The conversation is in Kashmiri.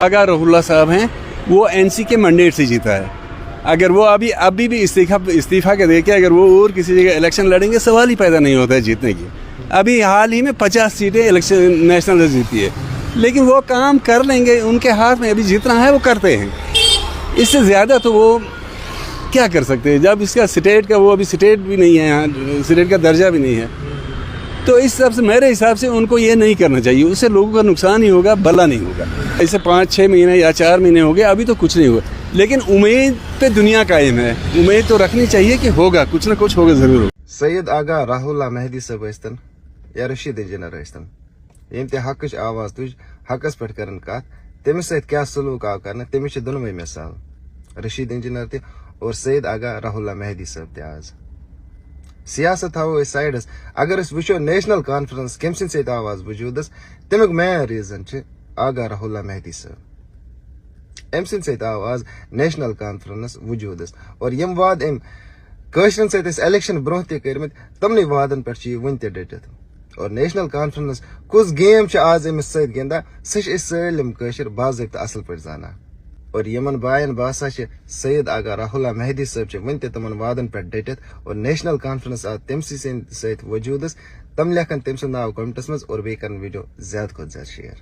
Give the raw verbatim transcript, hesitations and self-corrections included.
آغا رحولہ صاحب ہیں، وہ این سی کے مینڈیٹ سے جیتا ہے۔ اگر وہ ابھی ابھی بھی استعفیٰ استعفیٰ کے دے کے اگر وہ اور کسی جگہ الیکشن لڑیں گے، سوال ہی پیدا نہیں ہوتا ہے جیتنے کی۔ ابھی حال ہی میں پچاس سیٹیں الیکشن نیشنل سے جیتی ہے، لیکن وہ کام کر لیں گے، ان کے ہاتھ میں ابھی جتنا ہے وہ کرتے ہیں، اس سے زیادہ تو وہ کیا کر سکتے ہیں؟ جب اس کا اسٹیٹ کا، وہ ابھی اسٹیٹ بھی نہیں ہے، یہاں اسٹیٹ کا درجہ بھی نہیں ہے، تو اس حساب سے، میرے حساب سے ان کو یہ نہیں کرنا چاہیے، اس سے لوگوں کا نقصان ہی ہوگا، بھلا نہیں ہوگا۔ ایسے پانچ چھ مہینے یا چار مہینے ہو گئے، ابھی تو کچھ نہیں ہوا، لیکن امید پہ دنیا قائم ہے، امید تو رکھنی چاہیے کہ ہوگا، کچھ نہ کچھ ہوگا ضرور۔ سید آغا راہولہ مہدی صٲب ٲسۍتن یا رشید انجینئر ٲسۍتن، ییٚمۍ تہِ حقٕچ آواز تُج، حقس پٮ۪ٹھ کٔرٕن کتھ، تٔمِس سۭتۍ کیٛاہ سلوک آو کرنہٕ، تٔمِس چھِ دۄنوَے مثال، رشید انجینئر تہِ اور سید آغا راہولہ مہدی صٲب تہِ آز۔ سیاست تھاوو أسۍ سایڈس، اگر أسۍ وٕچھو نیشنل کانفرنس کٔمۍ سٕنٛدِ سۭتۍ آو آز وجوٗدس، تَمیُک مین ریزن چھِ آغا راہولہ مہدی صٲب۔ أمۍ سٕنٛدِ سۭتۍ آو آز نیشنل کانفرنس وجوٗدس، اور یِم وعدٕ أمۍ کٲشرٮ۪ن سۭتۍ ٲسۍ الیکشن برونٛہہ تہِ کٔرمٕتۍ، تِمنٕے وعدن پٮ۪ٹھ چھُ یہِ وُنہِ تہِ ڈٔٹِتھ۔ اور نیشنل کانفرنس کُس گیم چھِ آز أمِس سۭتۍ گِنٛدان، سُہ چھِ أسۍ سٲلِم کٲشِر باضٲبطہٕ اصل پٲٹھۍ زانان۔ اور یِمن باین باسان چھِ سید آغا راہولہ مہدی صٲب چھِ وُنہِ تہِ تِمن وعدن پٮ۪ٹھ ڈٔٹِتھ، اور نیشنل کانفرنس آو تٔمۍ سٕے سٕنٛدِ سۭتۍ وجوٗدس۔ تِم لیکھن تٔمۍ سُنٛد ناو کمنٹس منٛز اور بیٚیہِ کرن ویڈیو زیادٕ کھۄتہٕ زیادٕ شیئر۔